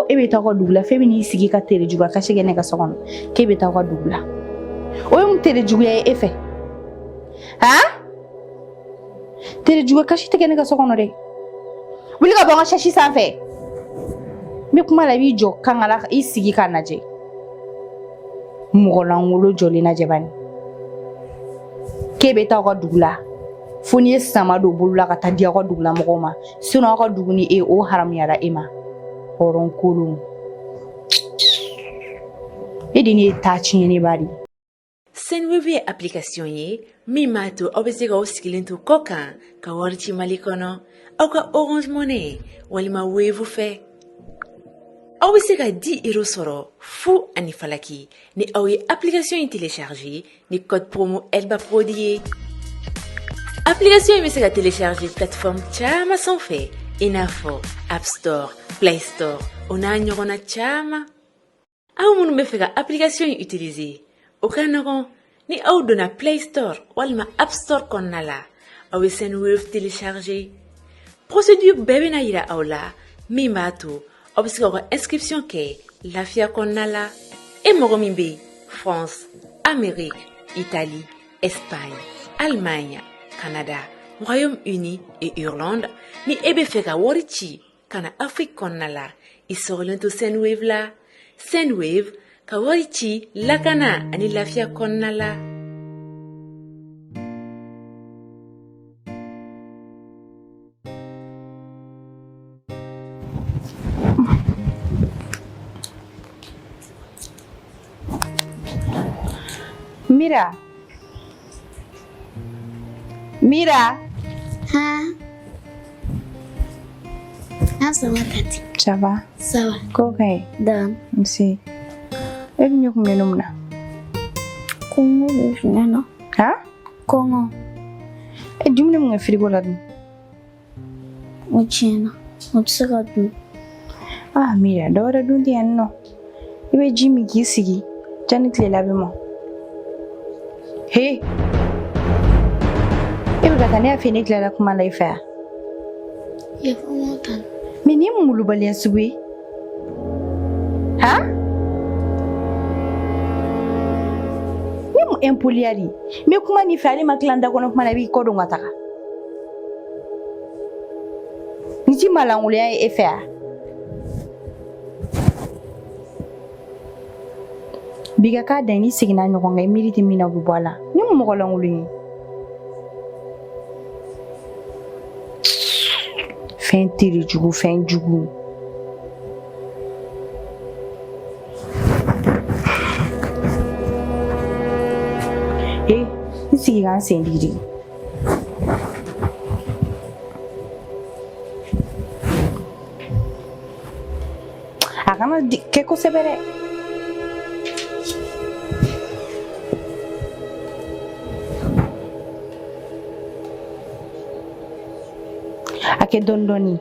Ko e bɛ taa aw ka dugu la, f'e bɛ n'i sigi ka tere juguya kasi kɛ ne ka so kɔnɔ k'e bɛ taa aw ka dugu la. O ye mun tere juguya ye e fɛ? Han? Tere juguya kasi tɛ kɛ ne ka so kɔnɔ dɛ. Wuli ka bɔ n ka sɛsi sanfɛ. N bɛ kuma la, i b'i jɔ kankala, i sigi k'a lajɛ. Mɔgɔ lankolon jɔlen lajɛ bani. K'e bɛ taa aw ka dugu la, fo n'i ye sama don bolo la ka taa di aw ka dugulamɔgɔw ma, sinon aw ka dugu ni e, o haramuyara e ma. Hɔrɔn kolon, e de ne ye taa tiɲɛ ne ba de. Sendwave ye application ye min b'a to aw bɛ se k'aw sigilen to kɔ kan ka wari ci Mali kɔnɔ aw ka Orange Money walima Wave fɛ. Aw bɛ se ka 10 euros sɔrɔ fu ani falaki ni aw ye application in télécharger ni code promo Elba Prod ye. Application in bɛ se ka télécharger plateforme caman sanfɛ, i n'a fɔ App Store, Play Store, o n'a ɲɔgɔnna caman. Aw minnu bɛ fɛ ka application in utiliser, o ka nɔgɔn. Ni aw donna Play Store walima App Store kɔnɔna la, aw bɛ Sendwave télécharger. Procédure bɛɛ bɛna yira aw la min b'a to aw bɛ se k'aw ka inscription kɛ lafiya kɔnɔna la. E mɔgɔ min bɛ France, Amérique, Italie, Espagne, Allemagne, Canada, Royaume-Uni et Irlande, ni e bɛ fɛ ka wari ci ka na Afrique kɔnɔna la, i sɔgɔlen to Sendwave la. Sendwave, ka wari ci lakana ani lafiya kɔnɔna la. Mira. Mira. Ha. Ah, ça va, Tati? Ça va? Ça va. Ko ka ɲi? Dɔɔni. Nse. E bɛ ɲɛ kun bɛ mun na? Kɔngɔ de tun bɛ na. Ha? Kɔngɔ. E, dumuni mun kɛ frigo la dun? O tiɲɛna. O tɛ se ka dun. Ah Mira, dɔ wɛrɛ dun tɛ yan nɔ. I bɛ ji min k'i sigi janni tilela bɛ mɔ. He! E bɛ ka taa, ne y'a f'i ye ne tilala kuma la i fɛ yan. Yafa n ma tan. Mais nin ye mun molobaliya sugu ye? Han? Nin ye mun impoliya de ye? N bɛ kuma n'i fɛ, hali ma tila n da kɔnɔ kuma la, i b'i kɔ don ka taga. Nin ti malankolon ye e fɛ yan? Bi ka k'a dan, n'i seginna ɲɔgɔn kan, i miiri tɛ min na, o bɛ bɔ a la. Nin mun mɔgɔ lankolon ye? Fɛn teri jugu, fɛn jugu. Ee, n sigi ka n sen digi digi. A kana kɛ kosɛbɛ dɛ. A kɛ dɔɔni dɔɔni.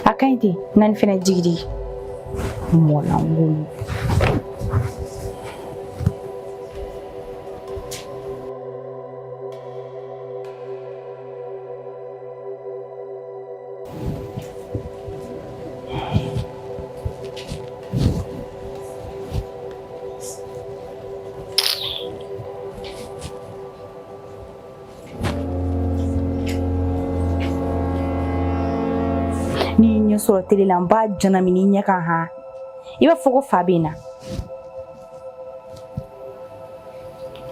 A ka ɲi ten. Na nin fɛnɛ digidigi. Mɔlankolon. N'i y'i ɲɛ sɔrɔ tele la, n b'a janamini i ɲɛ kan. Han, i b'a fɔ ko fa bɛ n na.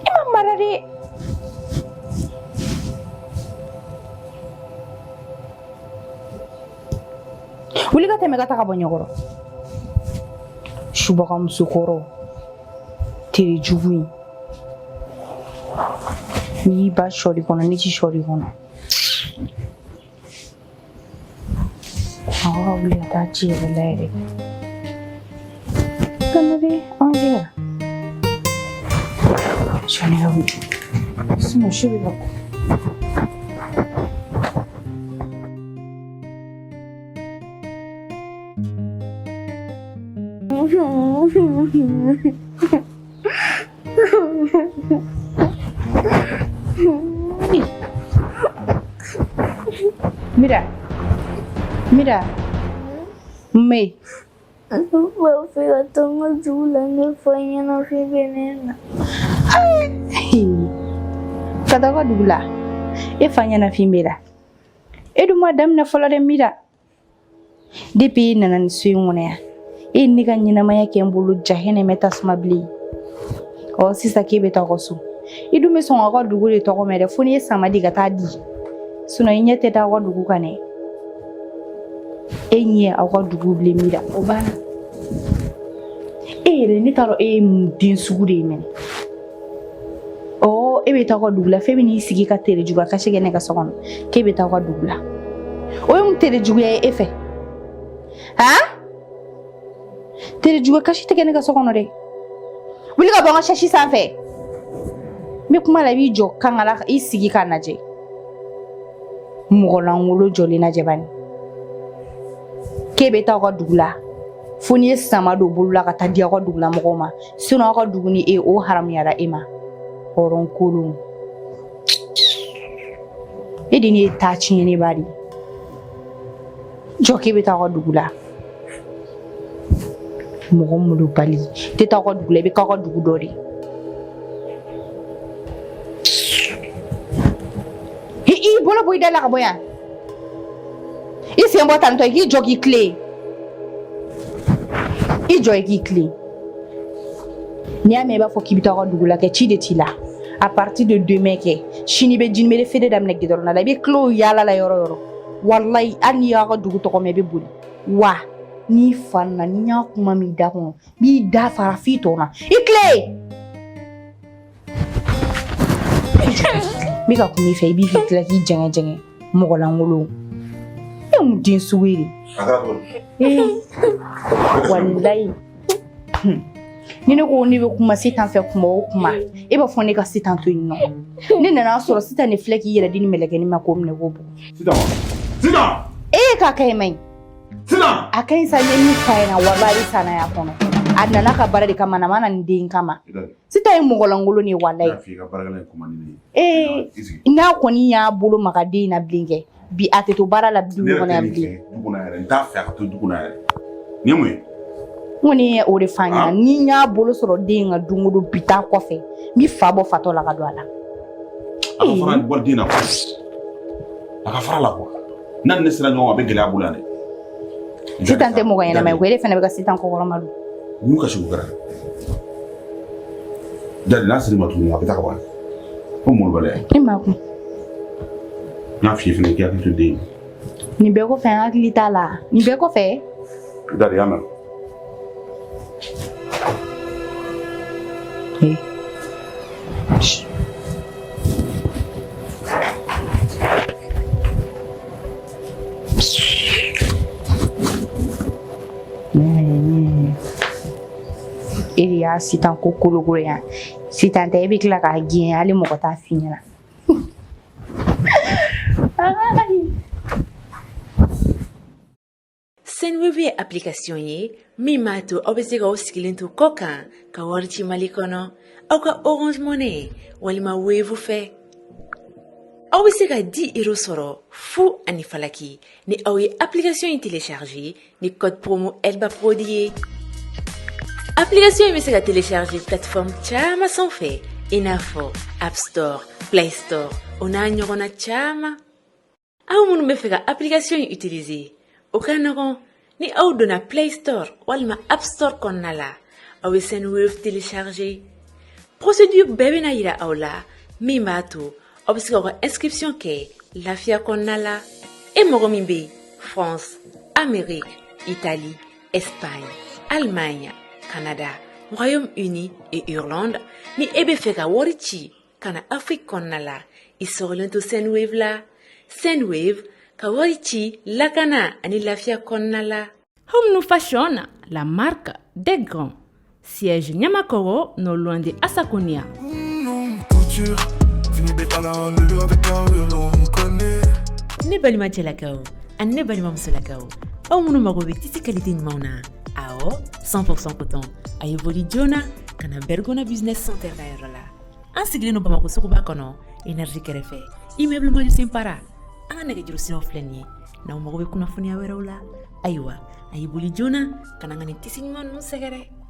I ma mara dɛ. Wuli ka tɛmɛ ka taga bɔ ɲɛkɔrɔ. Subaga musokɔrɔ, tere jugu in. N'i y'i ba sɔri kɔnɔ, ne ti sɔri kɔnɔ. Mɔgɔ ka wuli ka taa ci yɛrɛ la yɛrɛ. Kana de an jɛra. Sɔni ka wuli. Sinon su bɛ ka ko. Mira, Mira, mun bɛ yen? Ne b'a fɛ ka taa n ka dugu la, ne fa ɲɛnafin bɛ ne na. Ka taa ka dugu la, e fa ɲɛnafin b'e la? E dun ma daminɛ fɔlɔ dɛ Mira. Depuis e nana nin so in kɔnɔ yan, e ye ne ka ɲɛnamaya kɛ n bolo jahanama tasuma bilen. Ɔ sisan k'e bɛ taa aw ka so, i dun bɛ sɔn k'aw ka dugu de tɔgɔ mɛn dɛ, fo n'i ye sama di ka taa di, sinon i ɲɛ tɛ da aw ka dugu kan dɛ. E ɲɛ aw ka dugu bilen Mira, o banna. E yɛrɛ, ne t'a dɔn e ye mun den sugu de ye mɛnɛ. Ɔ e bɛ taa aw ka dugu la, f'e bɛ n'i sigi ka tere juguya kasi kɛ ne ka so kɔnɔ k'e bɛ taa aw ka dugu la. O ye mun tere juguya ye e fɛ? Han, tere juguya kasi tɛ kɛ ne ka so kɔnɔ dɛ. Wuli ka bɔ n ka sɛsi sanfɛ. N bɛ kuma la, i b'i jɔ kankala, i sigi k'a lajɛ. Mɔgɔ lankolon jɔlen lajɛ bani. K'e bɛ taa aw ka dugu la, fo n'i ye sama don bolo la ka taa di aw ka dugulamɔgɔw ma, sinon aw ka dugu ni e, o haramuyara e ma. Hɔrɔn kolon, e de ne ye taa tiɲɛ ne ba de jɔ k'e bɛ taa aw ka dugu la. Mɔgɔ molobali tɛ taa aw ka dugu la, i bɛ k'aw ka dugu dɔ de. I bolo bɔ i da la ka bɔ yan, i sen bɔ tantɔ, i k'i jɔ k'i tilen, i jɔ i k'i tilen. N'i y'a mɛn i b'a fɔ k'i bɛ taa aw ka dugu la kɛ, ci de t'i la. À partir de demain kɛ, sini bɛ jinibere feere daminɛ gidɔrɔn la, i bɛ tila o yaala la yɔrɔ o yɔrɔ. Walayi, hali n'i y'aw ka dugu tɔgɔ mɛn, i bɛ boli. Wa n'i fa nana, n'i y'a kuma min da kɔnɔ, n b'i da fara f'i tɔ na. I tilen, n bɛ ka kuma i fɛ, i b'i tila k'i jɛngɛ jɛngɛ. Mɔgɔ lankolon, e mun den sugu ye de? Ee, walayi, ni ne ko ne bɛ kuma Sitan fɛ kuma o kuma, e b'a fɔ ne ka Sitan to yen nɔ. Ne nana sɔrɔ Sitan de filɛ k'i yɛrɛ di ni mɛlɛkɛnin ma k'o minɛ k'o bugɔ. Sitan, Sitan! E k'a kɛ man ɲi. Sitan! A ka ɲi sa, n ye min f'a ɲɛna, walayi, a bɛ sa n'a y'a kɔnɔ. A nana ka baara de kama, a ma na nin den kama. Sitan ye mɔgɔ lankolon de ye, walayi. Ee, n'a kɔni y'a bolo maga den in na bilen kɛ, bi a tɛ to baara la du kɔnɔ yan bilen. Du kɔnɔ yɛrɛ, n t'a fɛ a ka to du kɔnɔ yɛrɛ. Nin ye mun ye? N kɔni ye o de f'a ɲɛna. Ni n y'a bolo sɔrɔ den in ka don o don, bi taa kɔfɛ, n bɛ fa bɔ fatɔ la ka don a la. A ka fara bɔ den na quoi. A ka fara la quoi. N'a ni ne sera ɲɔgɔn ma, a bɛ gɛlɛya bolo yan dɛ. Sitan tɛ mɔgɔ ɲɛnama ye koyi, e fana bɛ ka Sitan kɔkɔrɔma don. Mun kasi ko kɛra? Jadi n'a sera ma tuguni, a bɛ taa ka bɔ yan. Ko molobaliya. Ne ma kun. N y'a f'i ye fana k'i hakili to den in na. Nin bɛɛ kɔfɛ, an hakili t'a la. Nin bɛɛ kɔfɛ. Dari, y'a mɛn. Ee. E de y'a Sitan ko kolokolo yan. Sitan tɛ, e bɛ tila k'a gɛn, hali mɔgɔ t'a f'i ɲɛna. Sendwave ye application ye min b'a to aw bɛ se k'aw sigilen to kɔ kan ka wari ci Mali kɔnɔ aw ka Orange Money walima Wave fɛ. Aw bɛ se ka 10 euros sɔrɔ fu ani falaki ni aw ye application in télécharger ni code promo Elba Prod ye. Application in bɛ se ka télécharger plateforme caman sanfɛ, i n'a fɔ App Store, Play Store, o n'a ɲɔgɔnna caman. Aw minnu bɛ fɛ ka application in utiliser, o ka nɔgɔn. Ni aw donna Play Store walima App Store kɔnɔna la, aw bɛ Sendwave télécharger. Procédure bɛɛ bɛna yira aw la min b'a to aw bɛ se k'aw ka inscription kɛ lafiya kɔnɔna la. E mɔgɔ min bɛ France, Amérique, Italie, Espagne, Allemagne, Canada, Royaume-Uni et Irlande, ni e bɛ fɛ ka wari ci ka na Afrique kɔnɔna la, i sɔgɔlen to Sendwave la. Sendwave, ka wari ci lakana ani lafiya kɔnɔna la. Home New Fashion, la marque des grands. Siège Niamakoro, non loin de Assakonia. Couture, fini avec la on connaît. Ne balima cɛlakaw ani ne balima musolakaw, aw minnu mago bɛ tissu qualité ɲumanw na, awɔ, 100% coton, a ye boli joona ka na Bergona Business Center ka yɔrɔ la. An sigilen don Bamako suguba kɔnɔ, énergie kɛrɛfɛ, immeuble Maju Sempara. An ka nɛgɛjuru siraw filɛ nin ye, n'aw mago bɛ kunnafoniya wɛrɛw la. Ayiwa, a y'i boli joona ka na an ka nin tisi ɲuman ninnu sɛgɛrɛ.